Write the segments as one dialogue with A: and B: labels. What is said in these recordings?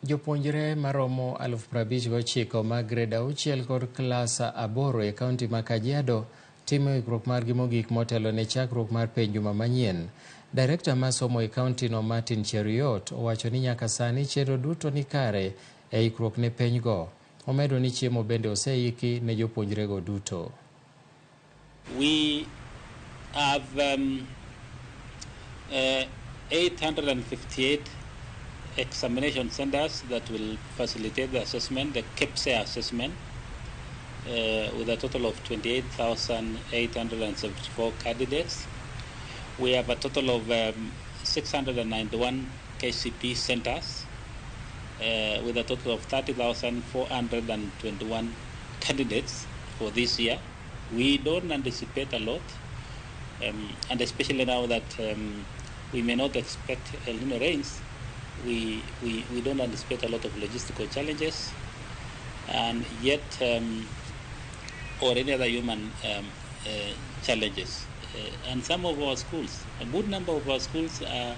A: Jopuonjre maromo 59,000 mag grade 6 kod klas 8 e kaunti ma Kajiado timo ikruok margi mogik motelo ne chakruok mar penj juma manyien. Direkta mar somo e kaunti no Martin Cheruiyot owacho ni nyaka sani chenro duto ni kare e ikruok ne penjgo. Omedo ni chiemo bende oseiki ne jopuonjrego duto.
B: We have 858 examination centers that will facilitate the assessment, the KPSEA assessment, with a total of 28,874 candidates. We have a total of 691 KCP centers with a total of 30,421 candidates for this year. We don't anticipate a lot, and especially now that we may not expect El Nino rains, we don't anticipate a lot of logistical challenges, and yet, or any other human challenges. And some of our schools, a good number of our schools are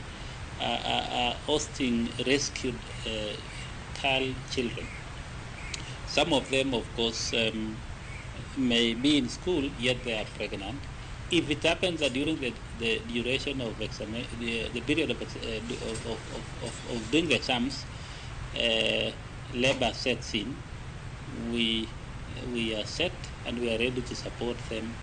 B: hosting rescued CAL children. Some of them, of course, may be in school, yet they are pregnant. If it happens that during the duration of the period of doing the exams, labor sets in, we are set and we are ready to support them.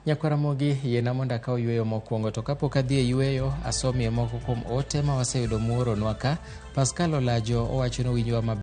A: Nyakwaramogi yiena mondo akaw yweyo mokwongo to kapok adhi e yweyo asomie moko kuom ote ma waseyudo muoronwa ka. Pascal Olajo owacho ni owinjowa maber.